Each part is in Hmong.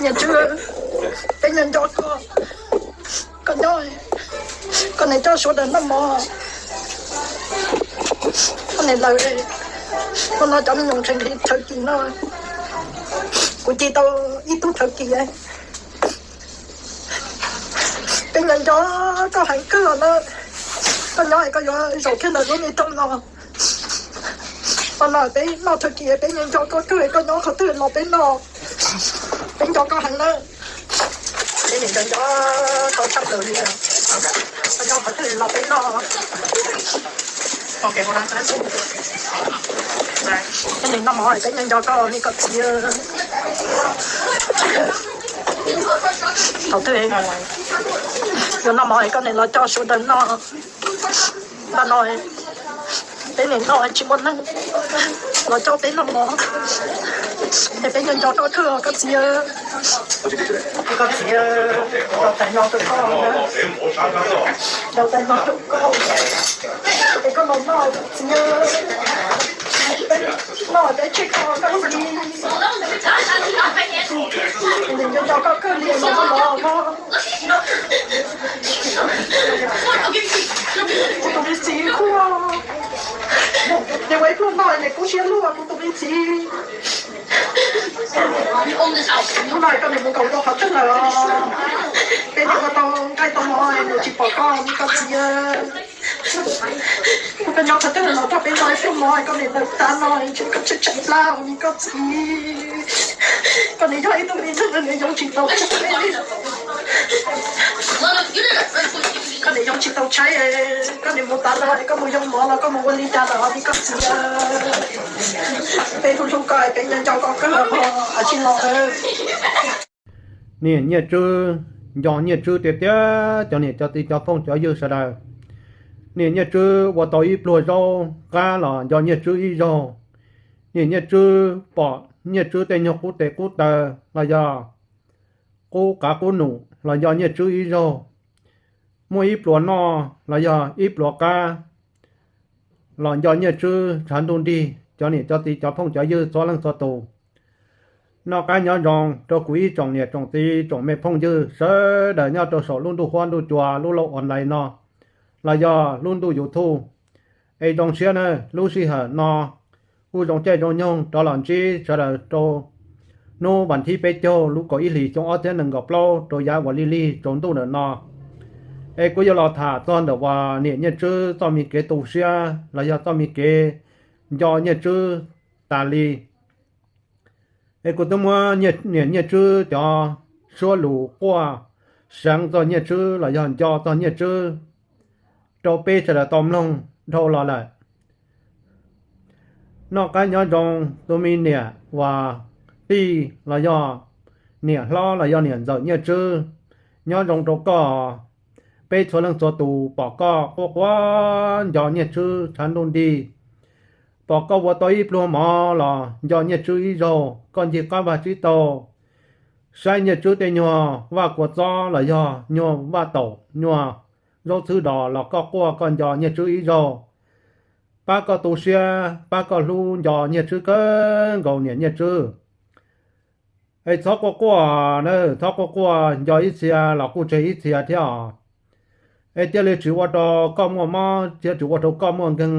Niam Tswb, peb nco nco koj, koj nyob, koj niam coj sawv daws noj mov, koj niam lawm, ua no cov me nyuam nqhis nqhis thawv kis no, kuv ci tau ib tug thawv kis. Peb nco nco koj heev kawg na, koj nyob koj yuav zaum kiag ntawm lub me roob no. Ua no peb noj thawv kis, peb nco nco koj kawg, koj nyob qhov twg los peb noj, peb nco koj heev na. Peb nco nco koj tshaj plaws li, koj nyob qhov twg los peb noj. Peb noj mov peb nco nco koj li koj txiv. Thaum twg yuav noj mov koj niam los coj sawv daws noj. Ntawm no peb niam noj tsis muaj neeg los coj peb noj mov, es peb nco nco koj kawg koj txiv. Koj txiv, ntaus tais no rau koj, ntaus tais no rau koj, es koj los noj koj txiv. Noj peb tseg koj koj txiv. Nco nco koj kawg li los koj los no. Kuv tus me txiv kuj, ces ua ib pluag no es kuv siab luag kuv tus me txiv. Hnub no koj niam mus nkaum rau qhov twg lawm? Peb niam ua tau nqaij tau mov nws tsis pom koj li koj txiv. Kuv koj nyob qhov twg los koj peb noj ib pluag mov koj niam tawm tas no ntshe koj tshaib tshaib plab li koj txiv. Koj niam yog ib tug me neeg nws yoov tsis tau tshaib. Koj niam yoov tsis tau tshaib, koj niam mus tas no koj mus yoo mov los koj mus ua li cas lawm li koj txiv. Peb hlub hlub koj, peb nco nco koj kawg, tsis los. Niam Nyiaj Tswb nco Nyiaj Tswb tiag tiag, cov niam cov txiv cov phooj cov ywg sawv daws. Niam Nyiaj Tswb ua tau ib pluag zaub qab los nco Nyiaj Tswb ib zaug. Niam Nyiaj Tswb pom Nyiaj Tswb tej nyuag qub tes qub taw los yog qub qav qub num los nco Nyiaj Tswb ib zaug. Muaj ib pluas noj los yog ib pluas qab los nco Nyiaj Tswb tshav ntuj nrig, cov niam cov txiv cov phooj cov ywg txhua leej txhua tus. Noj qab nyob zoo rau kuv ib tsoom niam tsoom txiv tsoom me phooj ywg sawv daws nyob rau saum lub ntuj huab ntuj cua lub lauj online no los yog lub ntuj YouTube. Es zoo siab na, lub sij hawm no kuj zoo caij zoo nyoog rov los ntsib sawv daws rau hnub vas thib peb caug lub kaum ib hlis xyoo ob txhiab nees nkaum plaub rau yav uas lig lig tsaus ntuj ntawm no. Es kuv yuav los tham txog ntawm uas niam Nyiaj Tswb txoj me kev tu siab los yog txoj me kev nco Nyiaj Tswb tas li. Es kuv twb muab niam Nyiaj Tswb cov suab lus quaj seev txog Nyiaj Tswb los yog nco txog Nyiaj Tswb rau peb sawv daws tau mloog dhau los lawm. Noj qab nyob zoo tus me niam uas tij los yog niam hlob los yog niam ntxawm Nyiaj Tswb, nyob zoo rau koj. Peb txhua leej txhua tus pom koj quaj quaj nco Nyiaj Tswb tshav ntuj nrig, pom koj ua tau ib pluag mov los nco Nyiaj Tswb ib zaug, koj ncig qab vaj tsib taug saib Nyiaj Tswb tej nyuag vaj kua txob los yog nyuag vaj taum nyuag zaub txhwb dos los koj quaj koj nco Nyiaj Tswb ib zaug. Pab koj tu siab pab koj hlub nco Nyiaj Tswb kawg nkaus niam Nyiaj Tswb. Es txhob quaj quaj na, txhob quaj quaj, nco ib txhia los kuj tseg ib txhia thiab os. Es thiaj li tsis ua rau koj muaj mob thiab tsis ua rau koj muaj nkeeg.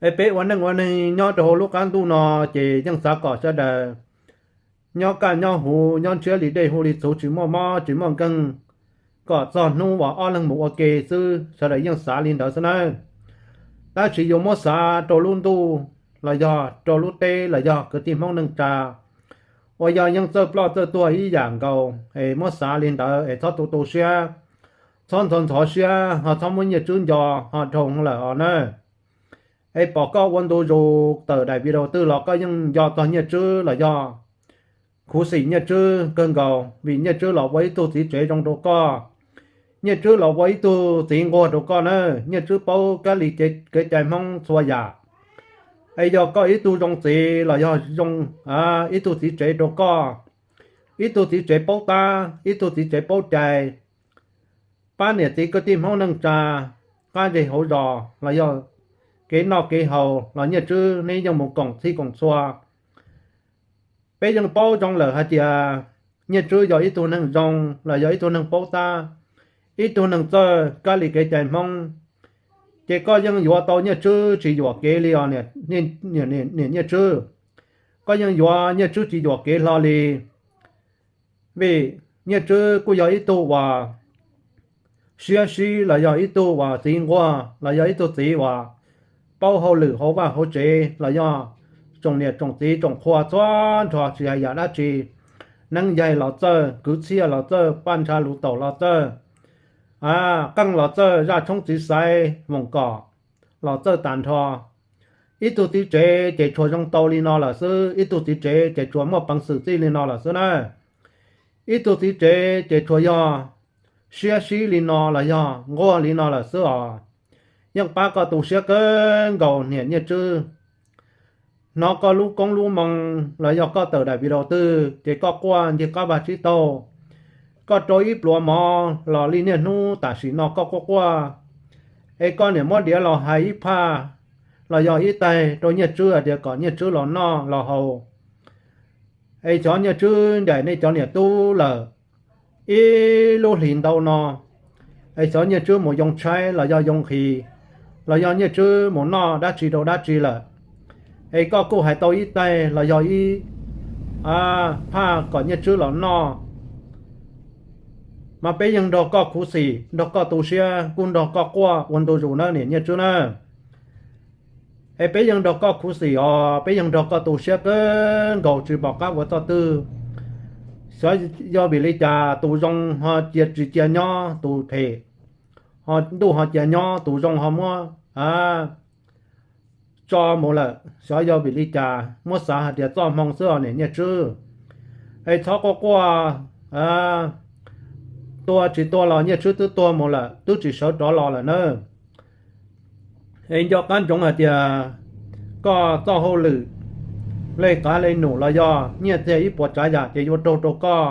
Es peb ua neej ua neeg nyob rau hauv lub qab ntuj no ces yeej xav kom sawv daws nyob kaj nyob huv, nyob ntshiab li dej hu li txhuv, tsis muaj mob tsis muaj nkeeg, kom txog hnub uas ob leeg mus ua ke xwb, sawv daws yeej xav li ntawd xwb nawb. Tab sis yuav muab xav rau lub ntuj los yog rau lub teb los yog kwv tij Hmoob neej tsa uas yog yeej txawj ploj txawj tuag ib yam nkaus es muab xav li ntawd es txhob tu tu siab, txhob ntxhov ntxhov siab, ho txhob muab Nyiaj Tswb nco ho dhau lawm os na. Es pom koj ua ntu zus tawm daim video twg los koj yeej nco txog Nyiaj Tswb los yog khuv xim Nyiaj Tswb kawg nkaus vim Nyiaj Tswb los ua ib tug txiv tsev zoo rau koj. Nyiaj Tswb los ua ib tug txiv nquag rau koj na. Nyiaj Tswb paub kab li kev cai Hmoob txhua yam. Es yog koj ib tug zoo txiv los yog zoo ib tug txiv tsev rau koj, ib tug txiv tsev paub tab, ib tug txiv tsev paub cai, pab niam txiv kwv tij Hmoob neej tsa qab zej hauv zos los yog kev noj kev haus los Nyiaj Tswb neb yeej mus koom txhij koom txhua. Peb yeej paub zoo lawm hais tias Nyiaj Tswb yog ib tug neeg zoo los yog ib tug neeg paub tab, ib tug neeg txawj kab li kev cai Hmoob, ces koj yeej yuav tau Nyiaj Tswb tsis yuam kev li os niam Nyiaj Tswb. Koj yeej yuav Nyiaj Tswb tsis yuam kev hlo li, vim Nyiaj Tswb kuj yog ib tug uas siab sib los yog ib tug uas txiv nquag los yog ib tug txiv uas paub hauj lwm hauv vaj hauv tsev los yog tsoom niam tsoom txiv tsoom qhua txhua nrho tsis hais yam dab tsi, neeb yaig los txawj, kwv txhiaj los txawj, paj ntsha lus taum los txawj, qeej los txawj, zaj tshoob txiv xaiv voos kom los txawj tas nrho. Ib tug txiv tsev ces tsuas zoo tau li no lawm xwb, ib tug txiv tsev ces tsuas muaj peev xwm txij li no lawm xwb na. Ib tug txiv tsev ces tsuas yog siab sib li no los yog nquag li no lawm xwb os. Yeej pab koj tu siab kawg nkaus niam Nyiaj Tswb. Hnov koj lub koob lub moo los yog koj tawm daim video twg ces koj quaj ncig qab vag tsib taug, koj rau ib pluas mov los li niaj hnub tam sim no koj quaj quaj, es koj niam muab diav los hais ib phaj los yog ib taig rau Nyiaj Tswb hais tias kom Nyiaj Tswb los noj los haus. Es xyov Nyiaj Tswb ncaim nej cov niam tub lawm ib lub hlis ntau no, es xyov Nyiaj Tswb mus yoo tshaib los yog yoo nqhis, los yog Nyiaj Tswb mus noj dab tsi rau dab tsi lawm, es koj kuj hais tau ib taig los yog ib phaj kom Nyiaj Tswb los noj, mas peb yeej nrog koj khuv xim, nrog koj tu siab, kuj nrog koj quaj ua ntu zus nawb niam Nyiaj Tswb na. Es peb yeej nrog koj khuv xim os, peb yeej nrog koj tu siab kawg nkaus tsis pom qab ua txoj twg. Xyov yog vim li cas tus zoo ho cia tsis cia nyob, tus phem ho ntuj ho cia nyob, tus zoo ho muab tso mus lawm. Xyov yog vim li cas, muab xav hais tias txoj hmoo xwb os niam Nyiaj Tswb. Es txhob quaj quaj, tuag tsis tuag los Nyiaj Tswb twb tuag mus lawm, twb tsis sawv rov los lawm nawb. Es nco qab ntsoov hais tias koj txoj hauj lwm, lej qav lej num los yog nyiaj txiag ib puas tsav yam ces yuav raug rau koj,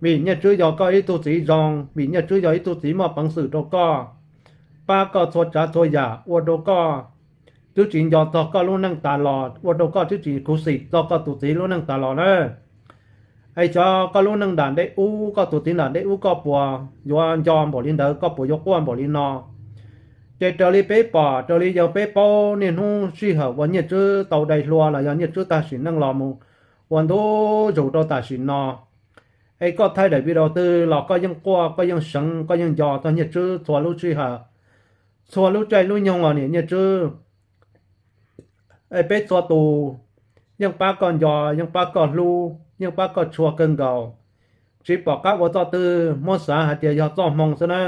vim Nyiaj Tswb yog koj ib tug txiv zoo, vim Nyiaj Tswb yog ib tug txiv muaj peev xwm rau koj, pab koj txhua tsav txhua yam ua rau koj twb tsis nco txog koj lub neej tas los, ua rau koj twb tsis khuv xim txog koj tus txiv lub neej tas los na. Es xyov koj lub neej nram ntej ub, koj tus txiv nram ntej ub koj puas yuav nco npaum li ntawd, koj puas yuav quaj npaum li no. Ces raws li peb pom, raws li yog peb paub niaj hnub sij hawm uas Nyiaj Tswb tau dai hlua los yog Nyiaj Tswb tag sim neej los mus ua ntu zus rau tam sim no, es koj thaij daim video twg los koj yeej quaj, koj yeej seev, koj yeej nco txog Nyiaj Tswb txhua lub sij hawm, txhua lub caij lub nyoog os niam Nyiaj Tswb. Es peb txhua tus yeej pab koj nco, yeej pab koj hlub, yeej pab koj tshua kawg nkaus, tsis pom qab ua txoj twg, muab xav hais tias yog txoj hmoo xwb na.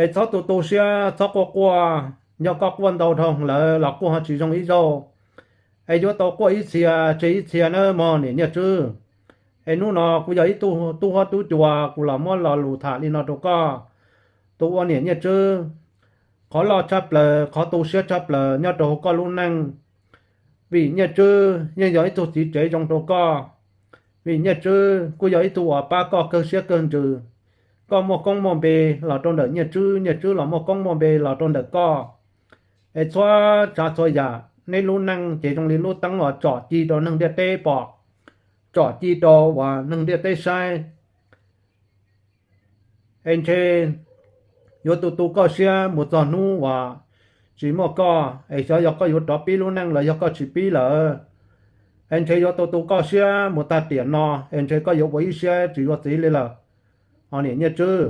Es txhob tu tu siab, txhob quaj quaj. Yog koj quaj ntau dhau lawm los kuj ho tsis zoo ib zaug, es yuav tau quaj ib txhia tseg ib txhia nawb mog niam Nyiaj Tswb. Es hnub no kuv yog ib tug tub huab tub cua, kuv los muab lo lus tham li no rau koj, tus ua niam Nyiaj Tswb. Qhov loj tshaj plaws, qhov tu siab tshaj plaws nyob rau hauv koj lub neej, vim Nyiaj Tswb yeej yog ib tug txiv tsev zoo rau koj, vim Nyiaj Tswb kuj yog ib tug uas pab koj kawg siab kawg ntsws. Koj muaj koob muaj npe los rau ntawm Nyiaj Tswb, Nyiaj Tswb los muaj koob muaj npe los rau ntawm koj. Es txhua tsav txhua yam, neb lub neej ces zoo li lub teeb uas tsom ci rau neeg ntiaj teb pom, tsom ci rau uas neeg ntiaj teb saib. Es ntshe yuav tu tu koj siab mus txog hnub uas tsis muaj koj, es xyov yog koj yuav rov pib lub neej los yog koj tsis pib lawm. Es ntshe yuav tu tu koj siab mus tag tiam no, es ntshe koj yuav ua ib siab tsis yuav txiv li lawm, ho niam Nyiaj Tswb.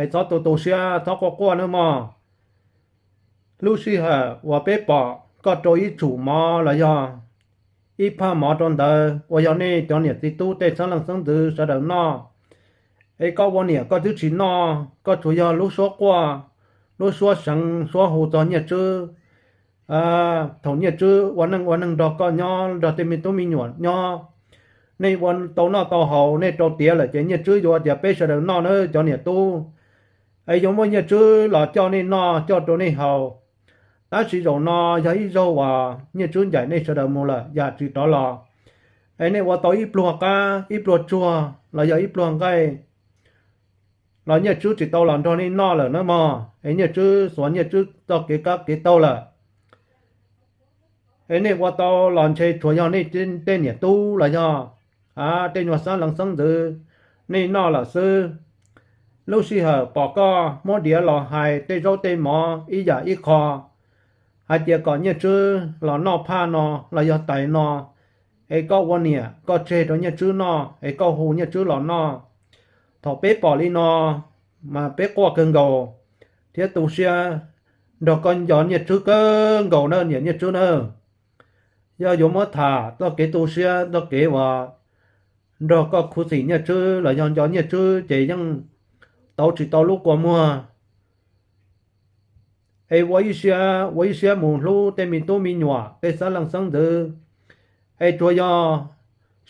Es txhob tu tu siab, txhob quaj quaj nawb mog. Lub sij hawm uas peb pom koj rau ib tsum mov los yog ib phaj mov rau ntawd uas yog nej cov niam txiv tub tej xeeb leej xeeb ntxwv sawv daws noj, es koj ua niam koj twb tsis noj, koj tsuas yog lub suab quaj, lub suab seev suab hu txog Nyiaj Tswb. Thaum Nyiaj Tswb ua neej ua neeg nrog koj nyob, nrog tej me tub me nyuam nyob, nej ua tau noj tau haus, nej rau tiav lawm ces Nyiaj Tswb yuav tias peb sawv daws noj nawb cov niam tub. Es yuav muab Nyiaj Tswb los coj nej noj coj rau nej haus. Tab sis zaum no yog ib zaug uas Nyiaj Tswb ncaim nej sawv daws mus lawm yam tsis rov los, es nej ua tau ib pluag qab ib pluag tsuag los yog ib pluag nqaij los Nyiaj Tswb tsis tau los nrog nej noj lawm nawb mog. Es Nyiaj Tswb xuas Nyiaj Tswb txoj kev kab kev taug lawm. Es nej ua tau los ntshe tsuas yog nej tej niam tub los yog tej nyuag xeeb leej xeeb ntxwv nej noj lawm xwb. Lub sij hawm pom koj muab diav los hais tej zaub tej mov ib yam ib qho, hais tias kom Nyiaj Tswb los noj phaj no los yog tais no, es koj ua niam koj tseg rau Nyiaj Tswb noj, es koj hu Nyiaj Tswb los noj. Thaum peb pom li no mas peb quaj kawg nkaus thiab tu siab nrog koj nco Nyiaj Tswb kawg nkaus na niam Nyiaj Tswb nawb. Yog yuav muab tham txoj kev tu siab, txoj kev uas nrog koj khuv xim Nyiaj Tswb los yog nco Nyiaj Tswb ces yeej tau tsis tau lub kua muag. Es ua ib siab, ua ib siab mus hlub tej me tub me nyuam, tej xeeb leej xeeb ntxwv. Es tsuas yog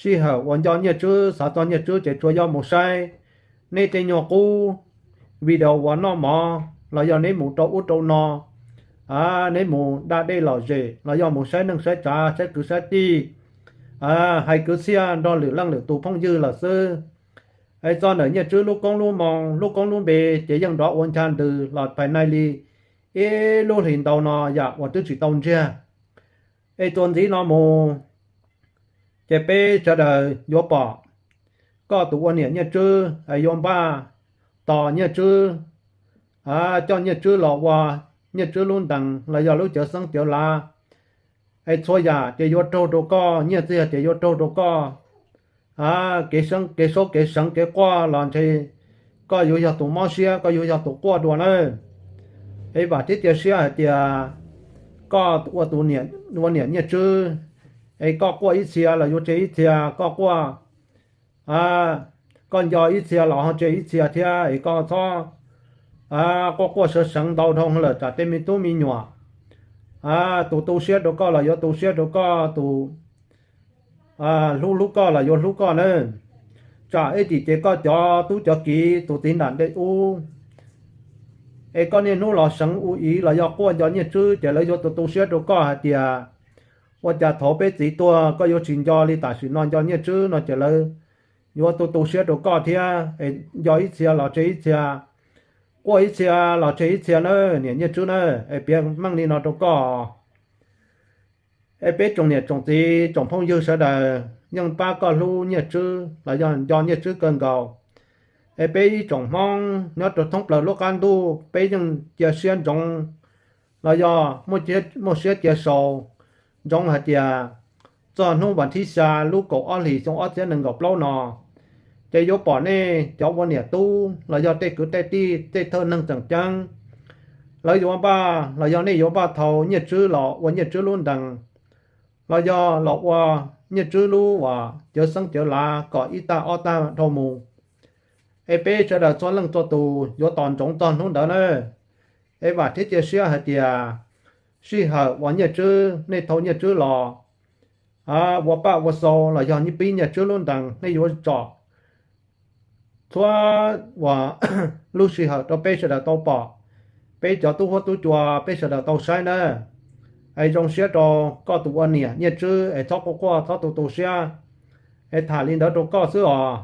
sij hawm uas nco Nyiaj Tswb, xav txog Nyiaj Tswb ces tsuas yog mus saib neb tej nyuag qub video uas noj mov los yog neb mus rau ub rau no, neb mus da dej lom zem los yog mus saib neej saib tsav, saib kwv saib tij, hais kwv txhiaj nrog lwm leej lwm tus phooj ywg lawm xwb. Es txog ntawm Nyiaj Tswb lub koob lub moo, lub koob lub npe ces yeej nrov ua ncha ntws los phais nai li ib lub hlis ntau no yam uas twb tsis tau ntsiag. Es txuas ntxiv no mus ces peb sawv daws yuav pom koj tus ua niam Nyiaj Tswb es yuav npaj tos Nyiaj Tswb, coj Nyiaj Tswb los ua Nyiaj Tswb lub ntees los yog lub cawv xeeb cawv lav. Es txhua yam ces yuav raug rau koj, nyiaj txiag ces yuav raug rau koj. Kev saub kev seev kev quaj los ntshe koj yuav yog tus mob siab, koj yuav yog tus quaj dua nawb. Es vam thiab cia siab hais tias koj ua tus ua niam Nyiaj Tswb, es koj quaj ib txhia los yuav tseg ib txhia, koj quaj koj nco ib txhia los ho tseg ib txhia thiab, es koj txhob quaj quaj seev seev ntau dhau lawm tsam tej me tub me nyuam tus tu siab rau koj los yuav tu siab rau koj, tus hlub hlub koj los yuav hlub koj nawb. Tsam ib chim ces koj cov tub cov kiv tus txiv nram ntej ub, es koj niaj hnub los seev ua ib los yog quaj nco Nyiaj Tswb ces lawv yuav tu tu siab rau koj hais tias ua cas thaum peb txiv tuag koj yuav tsis nco li tam sim no nco Nyiaj Tswb no ces lawv yuav tu tu siab rau koj thiab. Es nco ib txhia los tseg ib txhia, quaj ib txhia los tseg ib txhia nawb niam Nyiaj Tswb nawb, es piav meej li no rau koj. Es peb tsoom niam tsoom txiv tsoom phooj ywg sawv daws yeej pab koj hlub Nyiaj Tswb los yog nco Nyiaj Tswb kawg nkaus. Es peb ib tsoom Hmoob nyob rau thoob plaws lub qab ntuj peb yeej cia siab ntsoov los yog muaj siab cia sau ntsoov hais tias txog hnub vas thib xya lub kaum ob hlis xyoo ob txhiab nees nkaum plaub no, ces yuav pom nej cov ua niam tub los yog tej kwv tej tij tej thawj neeg tseem ceeb, lawv yuav npaj los yog nej yuav npaj thau Nyiaj Tswb los ua Nyiaj Tswb lub ntees, los yog los ua Nyiaj Tswb lub uas cawv xeeb cawv lav kom ib tag ob tag dhau mus. Es peb sawv daws txhua leej txhua tus yuav tos ntsoov txog hnub ntawd na. Es vam thiab cia siab hais tias sij hawm uas Nyiaj Tswb, nej thau Nyiaj Tswb los ua paj ua xau los yog pib Nyiaj Tswb lub ntees nej yuav tsom txhua uas lub sij hawm rau peb sawv daws tau pom, peb cov tub huab tub cua peb sawv daws tau saib na. Es zoo siab rau koj tus ua niam Nyiaj Tswb es txhob quaj quaj txhob tu tu siab, es tham li ntawd rau koj xwb os.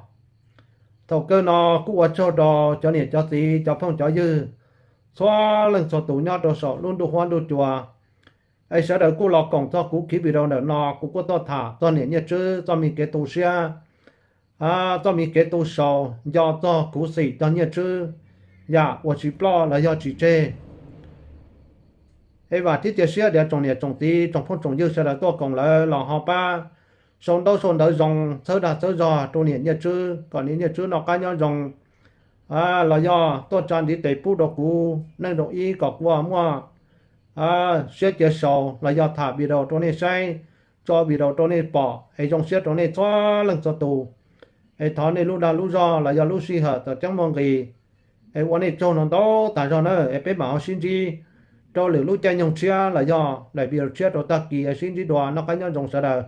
Thaum kawg no kuj ua tsaug rau cov niam cov txiv cov phooj cov ywg txhua leej txhua tus nyob rau saum lub ntuj huab ntuj cua. Es sawv daws kuj los koom txog kuv kiv video ntawm no, kuv kuj tuaj tham txog niam Nyiaj Tswb txoj me kev tu siab, txoj me kev tu sau nco txog khuv xim txog Nyiaj Tswb yam uas tsis ploj los yog tsis tseg. Es vam thiab cia siab tias tsoom niam tsoom txiv tsoom phooj tsoom ywg sawv daws tuaj koom lawv los ho pab sau ntaub sau ntawv zoo txhawb dag txhawb zog rau niam Nyiaj Tswb kom niam Nyiaj Tswb noj qab nyob zoo, los yog tuaj tsa ntiv tes pub rau kuv neej rau ib kom kuv muaj siab cia sau los yog tham video rau nej saib, tso video rau nej pom es zoo siab rau nej txhua leej txhua tus. Es thov nej lub dag lub zog los yog lub sij hawm txawm ceeb muaj nqis, es ua nej tsaug no ntau tag zog na, es peb mam ho sib ntsib rau lwm lub caij nyoog tshiab los yog daim video tshiab rau tag kis, es sib ntsib dua, noj qab nyob zoo sawv daws.